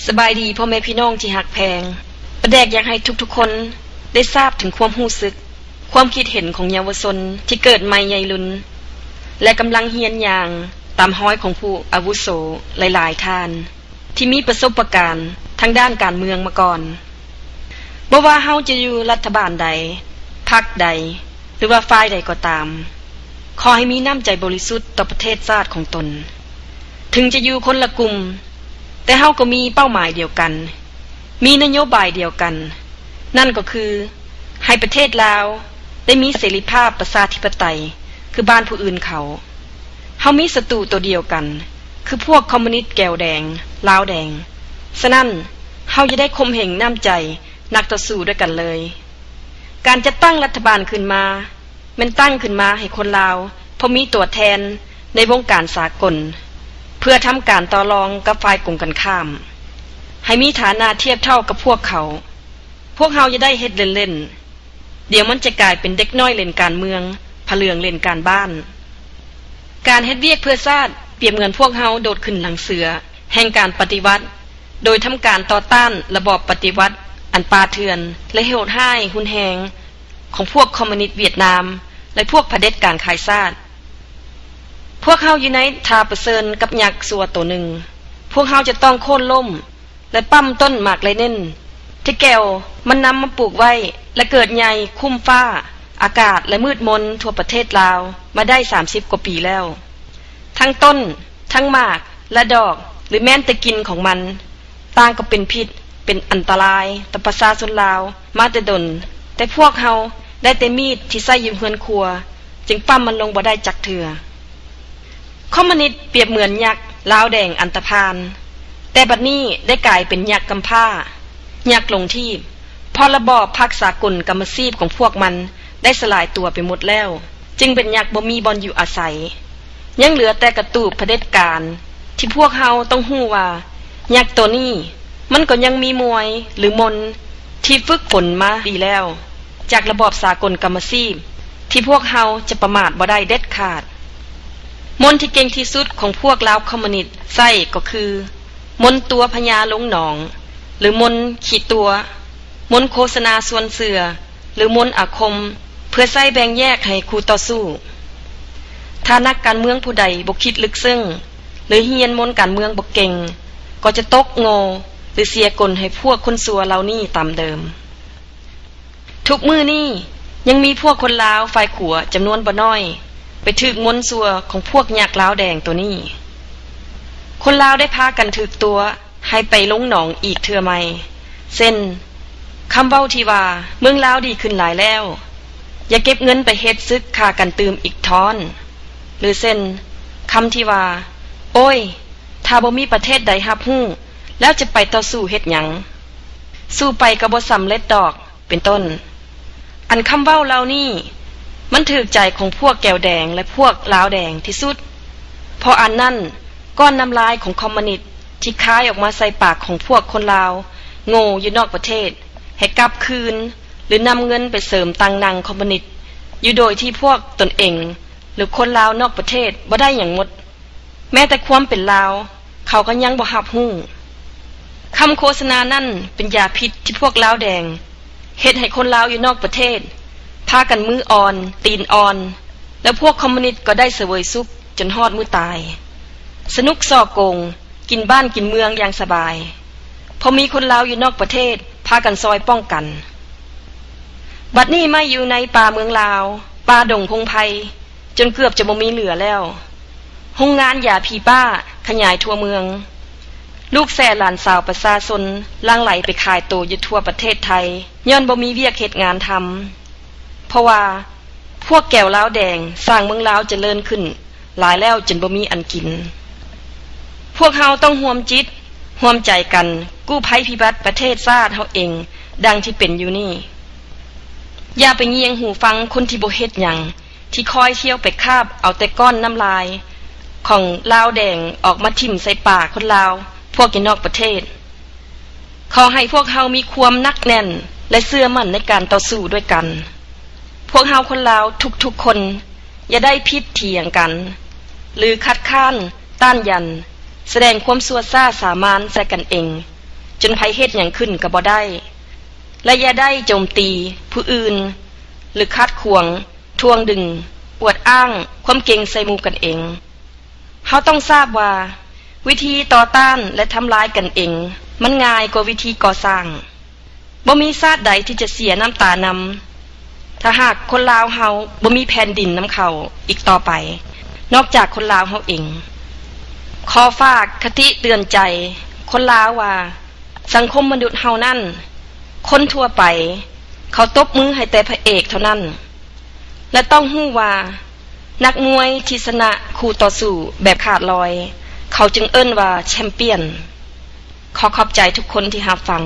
ສະບາຍດີພໍ່ແມ່ພີ່ນ້ອງທີ່ຮັກແພງ. ປາແດກຢາກໃຫ້ທຸກໆຄົນໄດ້ຊາບເຖິງຄວາມຮູ້ສຶກ, ຄວາມຄິດເຫັນຂອງເຍົາວະຊົນທີ່ເກີດໃໝ່ໃຫຍ່ລຸນ ແລະ ກຳລັງຮຽນຍ່າງຕາມຮອຍຂອງຜູ້ອາວຸໂສຫຼາຍໆທ່ານ ທີ່ມີປະສົບປະການທາງດ້ານການເມືອງມາກ່ອນ. ບໍ່ວ່າເຮົາຈະຢູ່ລັດຖະບານໃດ, ພັກໃດ ຫຼືວ່າຝ່າຍໃດກໍຕາມ, ຂໍໃຫ້ມີນ້ຳໃຈບໍລິສຸດຕໍ່ປະເທດຊາດຂອງຕົນ. ເຖິງຈະຢູ່ຄົນລະກຸ່ມ, ແຕ່ເຮົາກໍມີເປົ້າໝາຍດຽວກັນ, ມີນະໂຍບາຍດຽວກັນ, ນັ້ນກໍຄື ໃຫ້ປະເທດລາວໄດ້ມີເສລີພາບປະຊາທິປະໄຕຄືບ້ານຜູ້ອື່ນເຂົາ. ເຮົາມີສັດຕູໂຕດຽວກັນ ຄືພວກຄອມມູນິດແກວແດງ, ລາວແດງ. ສະນັ້ນ, ເຮົາຢ່າໄດ້ຂົ່ມເຫງນ້ຳໃຈນັກຕໍ່ສູ້ດ້ວຍກັນເລີຍ. ການຈັດຕັ້ງລັດຖະບານຂຶ້ນມາ ແມ່ນຕັ້ງຂຶ້ນມາໃຫ້ຄົນລາວພໍມີຕົວແທນໃນວົງການສາກົນ ເພື່ອທຳການຕໍ່ລອງກັບຝ່າຍກົງກັນຂ້າມ ໃຫ້ມີຖານະທຽບເທົ່າກັບພວກເຂົາ. ພວກເຮົາຢ່າໄດ້ເຮັດເລ່ນໆ, ດຽວມັນຈະກາຍເປັນເດັກນ້ອຍຫຼິ້ນການເມືອງ, ພະເຫຼືອງຫຼິ້ນການບ້ານ. ການເຮັດວຽກເພື່ອຊາດປຽບເໝືອນພວກເຮົາໂດດຂຶ້ນຫຼັງເສືອແຫ່ງການປະຕິວັດ ໂດຍທຳການຕໍ່ຕ້ານລະບອບປະຕິວັດອັນປ່າເຖື່ອນ ແລະ ໂຫດຮ້າຍຮຸນແຮງຂອງພວກຄອມມູນິດຫວຽດນາມ ແລະ ພວກຜະເດັດການຂາຍຊາດ. ພວກເຮົາຢູ່ໃນທ່າປະເຊີນກັບຍັກຊົ່ວໂຕໜຶ່ງ. ພວກເຮົາຈະຕ້ອງໂຄ່ນລົ້ມ ແລະ ປ້ຳຕົ້ນໝາກໄລເນັນ ທີ່ແກວມັນນຳມາປູກໄວ້ ແລະ ເກີດໃຫຍ່ຄຸມຟ້າອາກາດ ແລະ ມືດມົນທົ່ວປະເທດລາວມາໄດ້ສາມສິບກວ່າປີແລ້ວ. ທັງຕົ້ນ, ທັງໝາກ ແລະ ດອກ ຫຼື ແມ່ນແຕ່ກິ່ນຂອງມັນ ຕ່າງກໍເປັນພິດ, ເປັນອັນຕະລາຍຕໍ່ປະຊາຊົນລາວມາແຕ່ດົນ, ແຕ່ພວກເຮົາໄດ້ແຕ່ມີດທີ່ໃຊ້ຢູ່ເຮືອນຄົວ ຈຶ່ງປ້ຳມັນລົງບໍ່ໄດ້ຈັກເທື່ອ. ຄອມມູນິດປຽບເໝືອນຍັກລາວແດງອັນຕະພານ, ແຕ່ບັດນີ້ໄດ້ກາຍເປັນຍັກກຳພ້າ, ຍັກຫຼົງທີບ, ເພາະລະບອບພັກສາກົນກຳມະຊີບຂອງພວກມັນໄດ້ສະຫຼາຍຕົວໄປໝົດແລ້ວ, ຈຶ່ງເປັນຍັກບໍ່ມີບ່ອນຢູ່ອາໄສ. ຍັງເຫຼືອແຕ່ກະຕູບຜະເດັດການ ທີ່ພວກເຮົາຕ້ອງຮູ້ວ່າ ຍັກໂຕນີ້ ມັນກໍຍັງມີມວຍ ຫຼື ມົນທີ່ຝຶກຝົນມາດີແລ້ວ ຈາກລະບອບສາກົນກຳມະຊີບ ທີ່ພວກເຮົາຈະປະໝາດບໍ່ໄດ້ເດັດຂາດ. ມົນທີ່ເກັ່ງທີ່ສຸດຂອງພວກລາວຄອມມູນິດໃຊ້ກໍຄື ມົນຕົວພະຍາລົງໜອງ ຫຼື ມົນຂີ້ຕົວະ, ມົນໂຄສະນາຊວນເຊື່ອ ຫຼື ມົນອາຄົມ ເພື່ອໃຊ້ແບ່ງແຍກໃຫ້ຄູ່ຕໍ່ສູ້. ຖ້ານັກການເມືອງຜູ້ໃດບໍ່ຄິດເລິກເຊິ່ງ ຫຼື ຮຽນມົນການເມືອງບໍ່ເກັ່ງ ກໍຈະຕົກໂງ່ ຫຼື ເສຍກົນໃຫ້ພວກຄົນຊົ່ວເຫຼົ່ານີ້ຕາມເດີມ. ທຸກມື້ນີ້ຍັງມີພວກຄົນລາວຝ່າຍຂວາຈຳນວນບໍ່ນ້ອຍ ໄປຖືກມົນຊົ່ວຂອງພວກຍັກລາວແດງໂຕນີ້. ຄົນລາວໄດ້ພາກັນຖືກຕົວະໃຫ້ໄປລົງໜອງອີກເທື່ອໃໝ່ ເຊັ່ນ ຄຳເວົ້າທີ່ວ່າ ເມືອງລາວດີຂຶ້ນຫຼາຍແລ້ວ, ຢ່າເກັບເງິນໄປເຮັດສຶກຂ້າກັນຕື່ມອີກທ້ອນ ຫຼື ເຊັ່ນ ຄຳທີ່ວ່າ ໂອ້ຍ ຖ້າບໍ່ມີປະເທດໃດຮັບຮູ້ ແລ້ວຈະໄປຕໍ່ສູ້ເຮັດຫຍັງ? ສູ້ໄປກໍບໍ່ສຳເລັດດອກ ເປັນຕົ້ນ. ອັນຄຳເວົ້າເຫຼົ່ານີ້ ມັນຖືກໃຈຂອງພວກແກວແດງ ແລະ ພວກລາວແດງທີ່ສຸດ, ເພາະອັນນັ້ນ ກ້ອນນ້ຳລາຍຂອງຄອມມູນິດທີ່ຄາຍອອກມາໃສ່ປາກຂອງພວກຄົນລາວໂງ່ຢູ່ນອກປະເທດ ໃຫ້ກັບຄືນ ຫຼື ນຳເງິນໄປເສີມຕັ່ງນັ່ງຄອມມູນິດ ຢູ່ໂດຍທີ່ພວກຕົນເອງ ຫຼື ຄົນລາວນອກປະເທດບໍ່ໄດ້ຫຍັງໝົດ. ແມ້ແຕ່ຄວາມເປັນລາວ ເຂົາກໍຍັງບໍ່ຮັບຮູ້. ຄຳໂຄສະນານັ້ນເປັນຢາພິດທີ່ພວກລາວແດງ ເຮັດໃຫ້ຄົນລາວຢູ່ນອກປະເທດ ພາກັນມືອ່ອນ ຕີນອ່ອນ, ແລ້ວພວກຄອມມູນິດກໍໄດ້ສະເຫວີຍສຸກຈົນຮອດມື້ຕາຍ, ສະໜຸກສໍ້ໂກງ, ກິນບ້ານກິນເມືອງຢ່າງສະບາຍ, ເພາະມີຄົນລາວຢູ່ນອກປະເທດພາກັນຊ່ອຍປ້ອງກັນ. ບັດນີ້ໄມ້ຢູ່ໃນປ່າເມືອງລາວ, ປ່າດົງພົງໄພ ຈົນເກືອບຈະບໍ່ມີເຫຼືອແລ້ວ. ໂຮງງານຢາຜີປ້າຂະຫຍາຍທົ່ວເມືອງ. ລູກແຊຫຼານສາວປະຊາຊົນຫຼັ່ງໄຫຼໄປຂາຍໂຕຢູ່ທົ່ວປະເທດໄທ ຍ້ອນບໍ່ມີວຽກເຮັດງານທຳ. ເພາະວ່າພວກແກວລາວແດງສ້າງເມືອງລາວຈະເລີນຂຶ້ນຫຼາຍແລ້ວຈົນບໍ່ມີອັນກິນ. ພວກເຮົາຕ້ອງຮ່ວມຈິດຮ່ວມໃຈກັນກູ້ໄພພິບັດປະເທດຊາດເຮົາເອງ ດັ່ງທີ່ເປັນຢູ່ນີ້. ຢ່າໄປງຽງຫູຟັງຄົນທີ່ບໍ່ເຮັດຫຍັງ ທີ່ຄອຍທ່ຽວໄປຄາບເອົາແຕ່ກ້ອນນ້ຳລາຍຂອງລາວແດງອອກມາຖິ້ມໃສ່ປາກຄົນລາວພວກຢູ່ນອກປະເທດ. ຂໍໃຫ້ພວກເຮົາມີຄວາມໜັກແໜ້ນ ແລະ ເຊື່ອໝັ້ນໃນການຕໍ່ສູ້ດ້ວຍກັນ. ພວກເຮົາຄົນລາວທຸກໆຄົນ ຢ່າໄດ້ຜິດຖຽງກັນ ຫຼື ຄັດຄ້ານຕ້ານຢັນ ສະແດງຄວາມຊົ່ວຊ້າສາມານໃສ່ກັນເອງ ຈົນໃຜເຮັດຫຍັງຂຶ້ນກໍບໍ່ໄດ້ ແລະ ຢ່າໄດ້ໂຈມຕີຜູ້ອື່ນ ຫຼື ຂັດຂວາງ, ຖ່ວງດຶງ, ອວດອ້າງຄວາມເກັ່ງໃສ່ໝູ່ກັນເອງ. ເຮົາຕ້ອງຊາບວ່າ ວິທີຕໍ່ຕ້ານ ແລະ ທຳລາຍກັນເອງ ມັນງ່າຍກວ່າວິທີກໍ່ສ້າງ. ບໍ່ມີຊາດໃດທີ່ຈະເສຍນ້ຳຕານຳ ຖ້າຫາກຄົນລາວເຮົາບໍ່ມີແຜ່ນດິນນຳເຂົາອີກຕໍ່ໄປ ນອກຈາກຄົນລາວເຮົາເອງ. ຂໍຝາກຄະຕິເຕືອນໃຈຄົນລາວວ່າ ສັງຄົມມະນຸດເຮົານັ້ນ ຄົນທົ່ວໄປເຂົາຕົບມືໃຫ້ແຕ່ພະເອກເທົ່ານັ້ນ ແລະ ຕ້ອງຮູ້ວ່າ ນັກມວຍທີ່ຊະນະຄູ່ຕໍ່ສູ້ແບບຂາດລອຍ ເຂົາຈຶ່ງເອີ້ນວ່າແຊມປຽນ. ຂໍຂອບໃຈທຸກຄົນທີ່ຮັບຟັງ.